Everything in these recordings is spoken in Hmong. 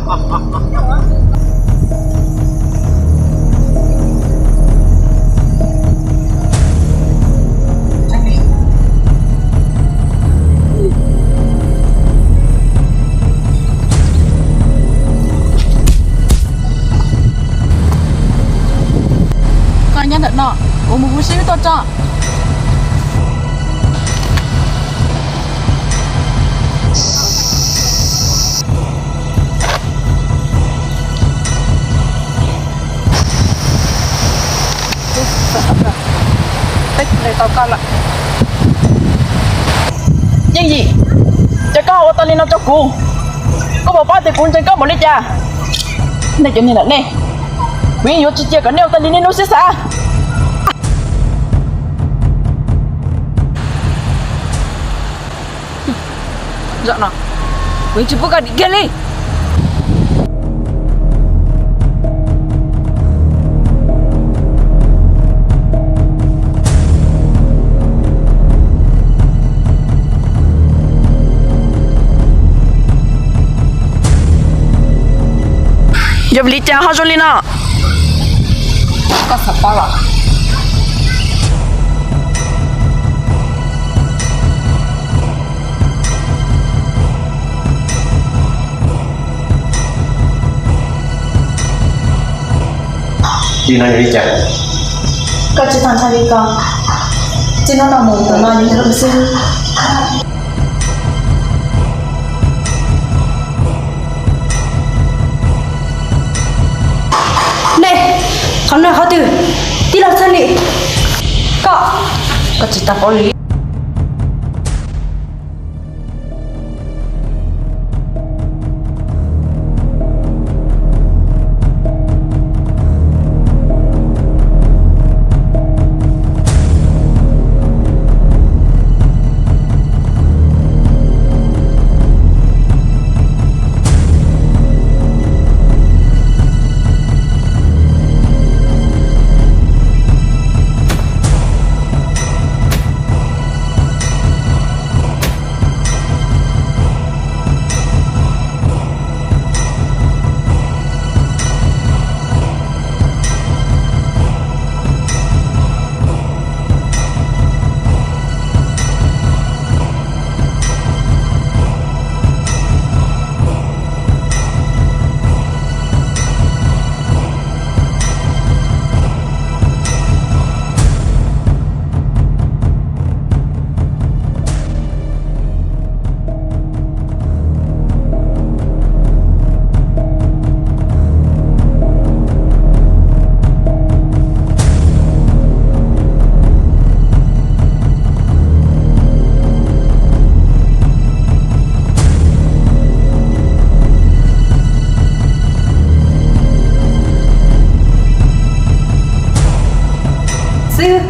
Koj nyob ntawm no, kuv mus hu seb wb tuaj tso. Yeej Yim, cas koj ua tau li no rau kuv? Koj puas paub tias kuv ntseeg koj npaum li cas? Nej cov niag ntawm nej, kuv yeej yuav tsis cia kom nej ua tau li nej lub siab xav. Zaum no kuv yeej tsis pub koj dim kiag li. Yog vim li cas ho zoo li no? Koj xav paub los? Li no yog li cas? Koj tsis tau ntshai li ko, txij hnub no mus ntawm no yog nrog xwb. Nej, qhov no qhov twg? Tij laug Txawj Lis, koj, koj tsis tau paub li. Xwb.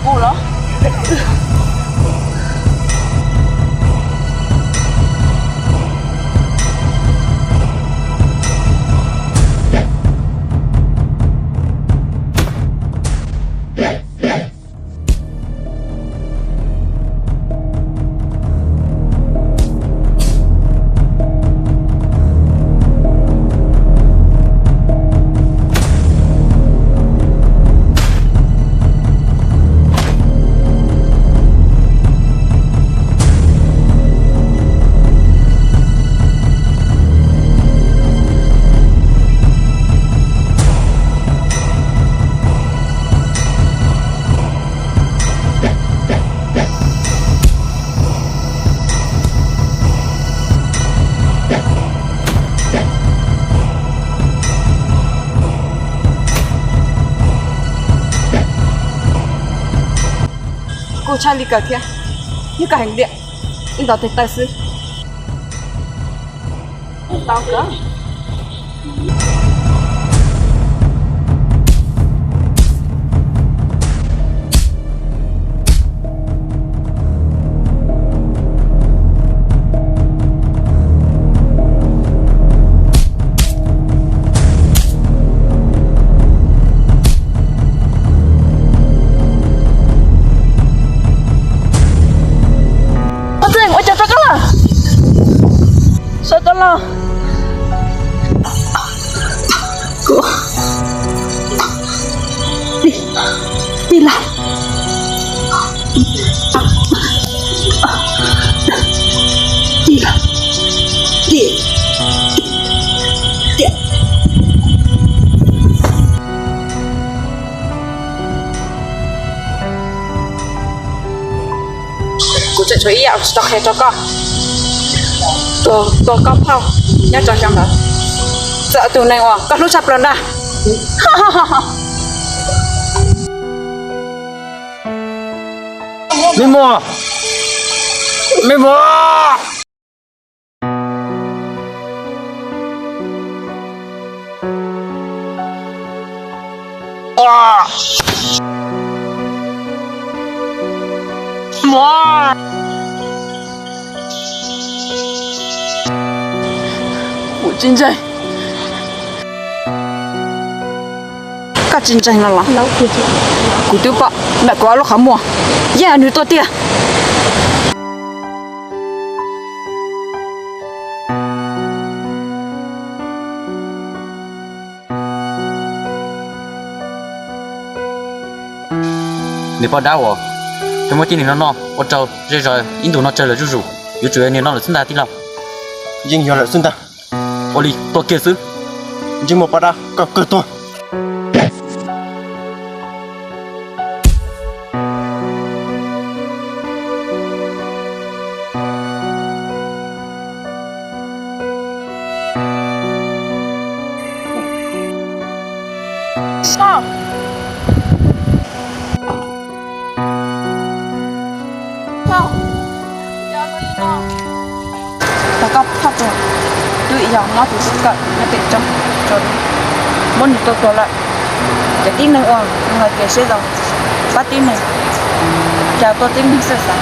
Ua los. Kuj tshaj li kawg thiab, yog koj heev tiag, ib ntov tes taw xwb. Paj Txeeg, ua cas rov qab los? Sawv rov los. Kuv tig, tig los. Tig los. Tig. Tig. Kuv tseem tshuav ib yam tsis tau qhia rau koj. Tus, tus koj phauj nyob rau xyoo ntawd, txawm tus neeg uas koj hlub tshaj plaws ntag. Me muam, me muam. Kuv tsis ntseeg. Koj tsis ntseeg no los? Kuv twb pom ntawm kuv ob lub qhov muag, yeej yog nws tua tiag. Niag poj dab uas koj muab tib neeg no noj ua rau zej zos ib ntus no tsawg lawm zuj zus, yuav tsum yog niag no lawm xwb ntag tij laug. Yeej yog lawm xwb ntag. Ua li tua kiag xwb. Ntsej muag poj dab, koj kawg tuag. Tau koj phauj tuag, twb yog mob tus tub kawm nyob pem roob, muab nws tua tuag lawm. Ces tib neeg uas nws hais tias siab zoo pab tib neeg, cas tua tib neeg xwb xav.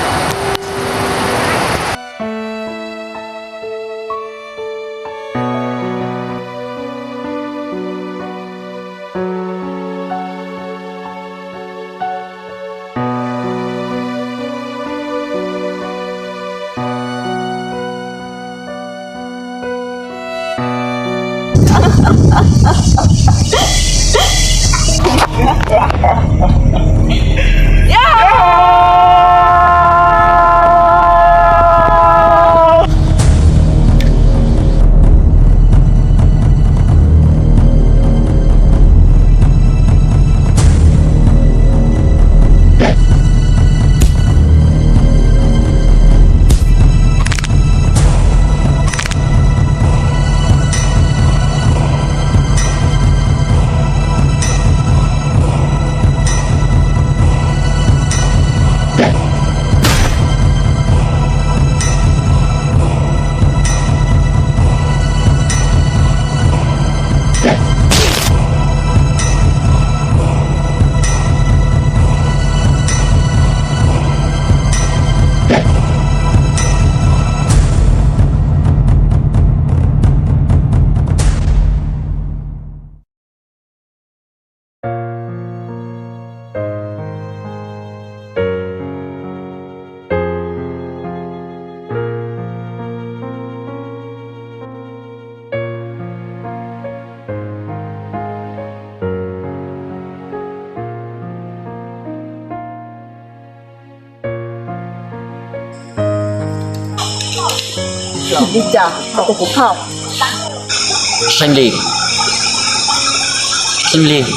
Li cas ho tus kuv phauj? Xeeb Lis, Xeeb Lis.